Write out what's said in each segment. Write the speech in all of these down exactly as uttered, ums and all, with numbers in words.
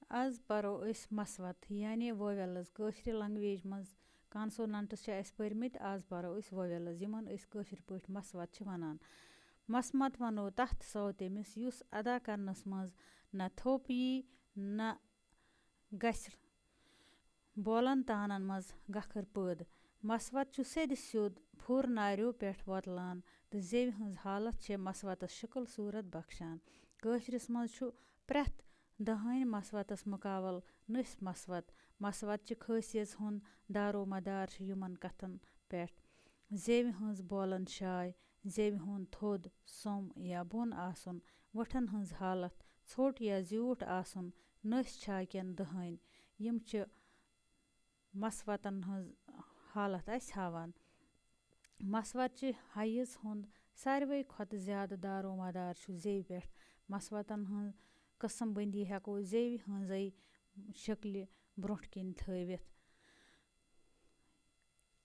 آز پَرو أسۍ مسوت، یعنی vowels۔ کٲشرِ language منٛز consonants چھِ اَسہِ پٔرمٕتۍ، آز پَرو أسۍ vowels، یِمَن أسۍ کٲشِر پٲٹھۍ مسوت چھِ وَنان۔ مسمت وَنو تَتھ سوتیٚمِس، یُس ادا کرنَس منٛز نہ تھوٚپ یی، نہ گژھِ بولن تانن منٛز گکھر پٲدٕ۔ مسوت چھُ سیٚدِ سیوٚد پھُر ناریو پٮ۪ٹھ وۄتلان تہٕ زیوِ ہٕنٛز حالت چھےٚ مسوتس شکل صورت بخشان۔ کٲشرِس منٛز چھُ پرٛٮ۪تھ دہٲنۍ مسوتس مقابل نٔسۍ مسوت۔ مسوت چہِ خٲصیژ ہُنٛد دارو مدار چھُ یِمن کتھن پٮ۪ٹھ۔ زیوِ ہٕنٛز بولن شاے، زیوِ ہُنٛد تھوٚد سوٚم یا بۄن آسُن، وٕٹھن ہٕنٛز حالت ژھوٚٹ یا زیوٗٹھ آسُن، نٔسۍ چھاکٮ۪ن دہٲنۍ۔ یِم چھِ مسوتن ہٕنٛز حالت اَسہِ ہاوان۔ مسوت چہِ حیز ہُنٛد ساروٕے کھۄتہٕ زیادٕ دارو مدار چھُ زیوِ پٮ۪ٹھ۔ مسوتن ہٕنٛز قٕسم بندی ہٮ۪کو زیوِ ہٕنٛزے شکلہِ برٛونٛٹھ کِنۍ تھٲوِتھ۔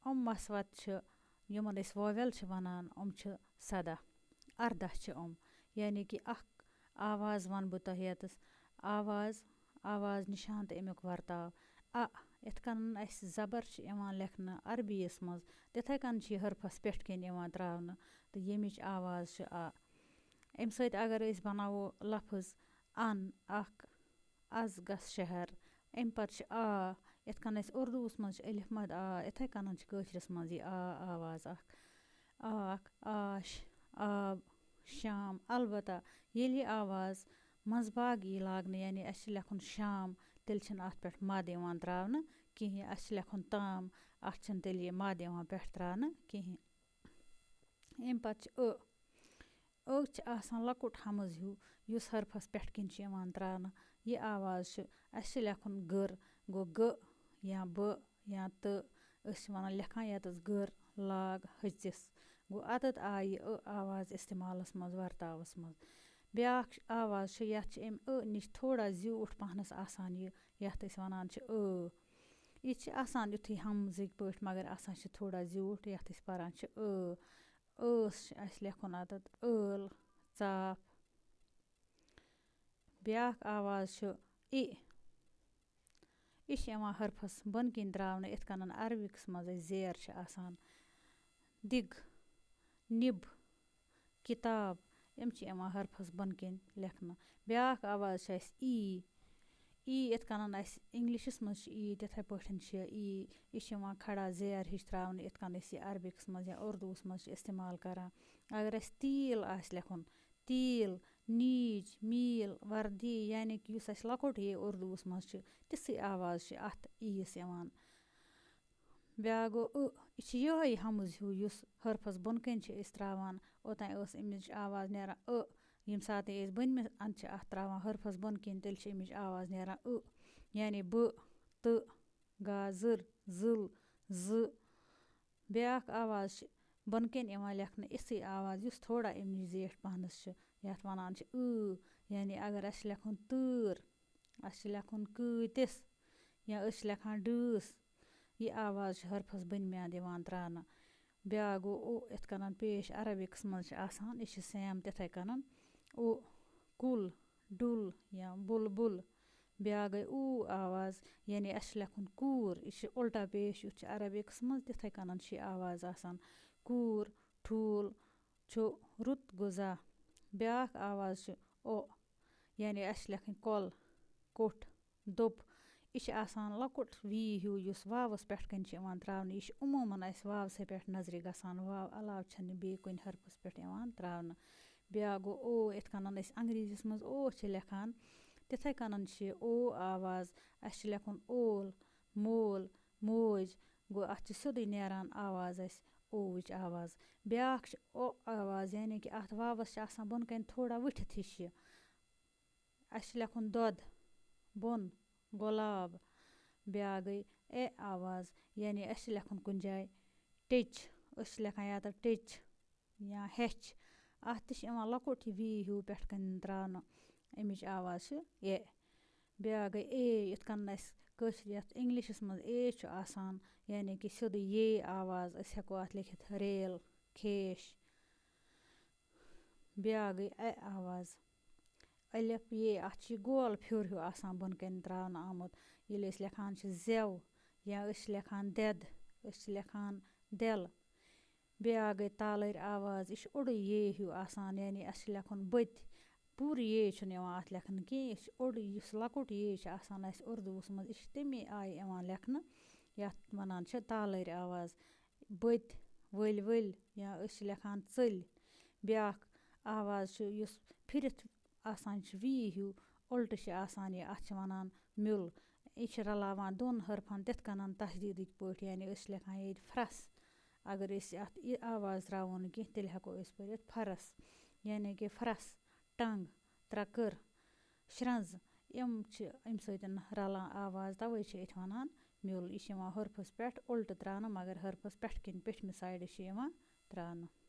یِم مسوت چھِ، یِمن أسۍ vowel چھِ وَنان، یِم چھِ سَداہ، اَرداہ چھِ یِم۔ یعنی کہِ اکھ آواز وَنہٕ بہٕ تۄہہِ ییٚتَس، آواز، آواز نِشان تہٕ اَمیُک ورتاو۔ اَ، یِتھ کٔنۍ اَسہِ زبر چھِ یِوان لیکھنہٕ عربی یَس منٛز، تِتھَے کٔنۍ چھِ یہِ حرفَس پٮ۪ٹھ کِنۍ یِوان ترٛاونہٕ، تہٕ ییٚمِچ آواز چھِ آ۔ اَمہِ سۭتۍ اگر أسۍ بناوو لفظ اَن، اکھ از گژھ شہر۔ اَمہِ پتہٕ چھِ آ، یِتھ کٔنۍ اَسہِ اُردوٗوَس منٛز چھِ الف مد آ، یِتھَے کٔنۍ چھِ کٲشرِس منٛز یہِ آ آواز اکھ۔ آکھ، آش، آب، شام۔ البتہ ییٚلہِ یہِ آواز منٛزباگ یی لاگنہٕ، یعنی اَسہِ چھِ لیکھُن شام، تیٚلہِ چھِنہٕ اَتھ پٮ۪ٹھ مد یِوان ترٛاونہٕ کِہیٖنۍ۔ اَسہِ چھِ لیکھُن تام، اَتھ چھِنہٕ تیٚلہِ یہِ مد یِوان پٮ۪ٹھ ترٛاونہٕ کِہیٖنۍ۔ اَمہِ پتہٕ چھِ ٲ۔ ٲ چھِ آسان لۄکُٹ ہمز ہیوٗ، یُس حرفس پٮ۪ٹھ کِنۍ چھُ یِوان ترٛاونہٕ۔ یہِ آواز چھِ، اَسہِ چھِ لیکھُن گٔر، گوٚو گٔ یا بٔ یا تہٕ۔ أسۍ چھِ وَنان لیکھان ییٚتَس گٔر لاگ ۂژِس۔ گوٚو اَتَتھ آیہِ یہِ ٲ آواز استعمالَس منٛز، ورتاوَس منٛز۔ بیٛاکھ آواز چھِ، یَتھ چھِ اَمہِ ٲ نِش تھوڑا زیوٗٹھ پَہنَس آسان یہِ، یَتھ أسۍ وَنان چھِ ٲ۔ یہِ چھِ آسان یُتھُے ہمزٕکۍ پٲٹھۍ، مگر آسان چھِ تھوڑا زیوٗٹھ، یَتھ أسۍ پَران چھِ ٲ۔ ٲس چھِ اَسہِ لیکھُن اَتَتھ ٲل، ژاپھ۔ بیٛاکھ آواز چھُ اِ۔ یہِ چھِ یِوان حرفَس بۄنہٕ کِنۍ ترٛاونہٕ، یِتھ کٔنۍ عربِکَس منٛز اَسہِ زیر چھِ آسان۔ دِگ، نِب، کِتاب، یِم چھِ یِوان حرفَس بۄنہٕ کِنۍ لیکھنہٕ۔ بیٛاکھ آواز چھِ اَسہِ ای۔ ای یِتھ کٔنۍ اَسہِ اِنٛگلِشَس منٛز چھِ ای، تِتھَے پٲٹھۍ چھِ ای۔ یہِ چھِ یِوان کھڑا زیر ہِش ترٛاونہٕ، یِتھ کٔنۍ أسۍ یہِ عربِکَس منٛز یا اُردوٗوَس منٛز چھِ استعمال کَران۔ اگر اَسہِ تیٖل آسہِ لیکھُن، تیٖل، نیٖج، میٖل، وردی، یعنی کہِ یُس اَسہِ لۄکُٹ یہِ اُردوٗوَس منٛز چھِ، تِژھٕے آواز چھِ اَتھ ای یَس یِوان۔ بیٛاکھ گوٚو ٲ، یہِ چھِ یِہوٚے ہمز ہیوٗ، یُس حرفَس بۄنہٕ کَنۍ چھِ أسۍ ترٛاوان، اوٚتام ٲس اَمِچ آواز نیران ٲ۔ ییٚمہِ ساتہٕ أسۍ بٔنمہِ اَنٛدٕ چھِ اَتھ ترٛاوان حرفَس بۄنہٕ کَنۍ، تیٚلہِ چھِ اَمِچ آواز نیران ٲ، یعنی بہٕ، تہٕ، گازٕر، زٕل، زٕ۔ بیٛاکھ آواز چھِ بۄنہٕ کَنۍ یِوان لیکھنہٕ، یِژھٕے آواز، یُس تھوڑا اَمہِ نِش زیٖٹھ پَہنَس چھِ، یَتھ وَنان چھِ ٲ، یعنی اگر اَسہِ چھِ لیکھُن تۭر، اَسہِ چھِ لیکھُن کۭتِس، یا أسۍ چھِ لیکھان ڈۭس، یہِ آواز چھِ حرفَس بٔنمہِ اَنٛدٕ یِوان ترٛاونہٕ۔ بیٛاکھ گوٚو او، یِتھ کٔنۍ پیش عربِکَس منٛز چھِ آسان، یہِ چھِ same تِتھَے کٔنۍ۔ او، کُل، ڈُل یا بُلبُل۔ بیٛاکھ گٔے اوٗ آواز، یعنی اَسہِ چھِ لیکھُن کوٗر، یہِ چھِ اُلٹا پیش، یُتھ چھِ عربِکَس منٛز، تِتھَے کٔنۍ چھِ یہِ آواز آسان۔ کوٗر، ٹھوٗل، چھُ رُت غذا۔ بیٛاکھ آواز چھِ او، یعنی اَسہِ چھِ لیکھٕنۍ کۄل، کوٚٹھ، دوٚپ۔ یہِ چھِ آسان لۄکُٹ وی ہیوٗ، یُس واوَس پٮ۪ٹھ کَنۍ چھِ یِوان ترٛاونہٕ۔ یہِ چھِ عموٗماً اَسہِ واوسٕے پٮ۪ٹھ نظرِ گژھان۔ واو علاوٕ چھَنہٕ بیٚیہِ کُنہِ حرفَس پٮ۪ٹھ یِوان ترٛاونہٕ۔ بیٛاکھ گوٚو او، یِتھ کٔنۍ أسۍ انگریٖزیَس منٛز او چھِ لیکھان، تِتھَے کٔنۍ چھِ یہِ او آواز۔ اَسہِ چھِ لیکھُن اول، مول، موج۔ گوٚو اَتھ چھِ سیوٚدُے نیران آواز اَسہِ اووٕچ آواز۔ بیٛاکھ چھِ او آواز، یعنی کہِ اَتھ واوَس چھِ آسان بۄنہٕ کَنۍ تھوڑا وٕٹھِتھ ہِش یہِ۔ اَسہِ چھِ لیکھُن دۄد، بۄن، گۄلاب۔ بیٛاکھ گٔے اے آواز، یعنی اَسہِ چھِ لیکھُن کُنہِ جایہِ ٹیٚچ۔ أسۍ چھِ لیکھان یَتَتھ ٹیٚچ یا ہیٚچھ۔ اَتھ تہِ چھِ یِوان لۄکُٹ یہِ وی ہیوٗ پٮ۪ٹھ کَنۍ ترٛاونہٕ۔ اَمِچ آواز چھِ اے۔ بیٛاکھ گٔے اے، یِتھ کٔنۍ اَسہِ کٲشِر یَتھ اِنٛگلِشَس منٛز اے چھُ آسان، یعنی کہِ سیوٚدُے یے آواز۔ أسۍ ہٮ۪کو اَتھ لیکھِتھ ریل، کھیش۔ بیٛاکھ گٔے اَ آواز۔ الف یہ، اَتھ چھُ یہِ گول پھیُر ہیوٗ آسان بۄنہٕ کَنہِ ترٛاونہٕ آمُت۔ ییٚلہِ أسۍ لیکھان چھِ زٮ۪و یا أسۍ چھِ لیکھان دٮ۪د، أسۍ چھِ لیکھان دٮ۪ل۔ بیٛاکھ گٔے تالٲرۍ آواز، یہِ چھُ اوٚڑُے یہ ہیوٗ آسان، یعنی اَسہِ چھُ لیکھُن بٔتۍ۔ پوٗرٕ یہ چھُنہٕ یِوان اَتھ لیکھنہٕ کینٛہہ، یہِ چھُ اوٚڑُے، یُس لۄکُٹ یہ چھُ آسان اَسہِ اُردوٗوَس منٛز، یہِ چھُ تَمی آیہِ یِوان لیکھنہٕ، یَتھ وَنان چھِ تالٲرۍ آواز۔ بٔتۍ، ؤلۍ ؤلۍ، یا أسۍ چھِ لیکھان ژٔلۍ۔ بیٛاکھ آواز چھُ، یُس پھِرِتھ آسان چھُ، وی ہیوٗ، اُلٹہٕ چھِ آسان یہِ، اَتھ چھِ وَنان میوٚل۔ یہِ چھِ رَلاوان دۄن حرفَن تِتھ کٔنَن تشدیٖدٕکۍ پٲٹھۍ، یعنی أسۍ چھِ لیکھان ییٚتہِ پھرٛس۔ اگر أسۍ اَتھ یہِ آواز ترٛاوو نہٕ کینٛہہ، تیٚلہِ ہٮ۪کو أسۍ پٔرِتھ پھرَس، یعنی کہِ پھرٛس، ٹنٛگ، ترٛکٕر، شرٛنٛز، یِم چھِ اَمہِ سۭتۍ رَلان آواز، تَوَے چھِ أتھۍ وَنان میوٚل۔ یہِ چھِ یِوان حرفَس پٮ۪ٹھ اُلٹہٕ ترٛاونہٕ، مگر حرفَس پٮ۪ٹھ کِنۍ، پیٚٹھمہِ سایڈٕ چھِ یِوان ترٛاونہٕ۔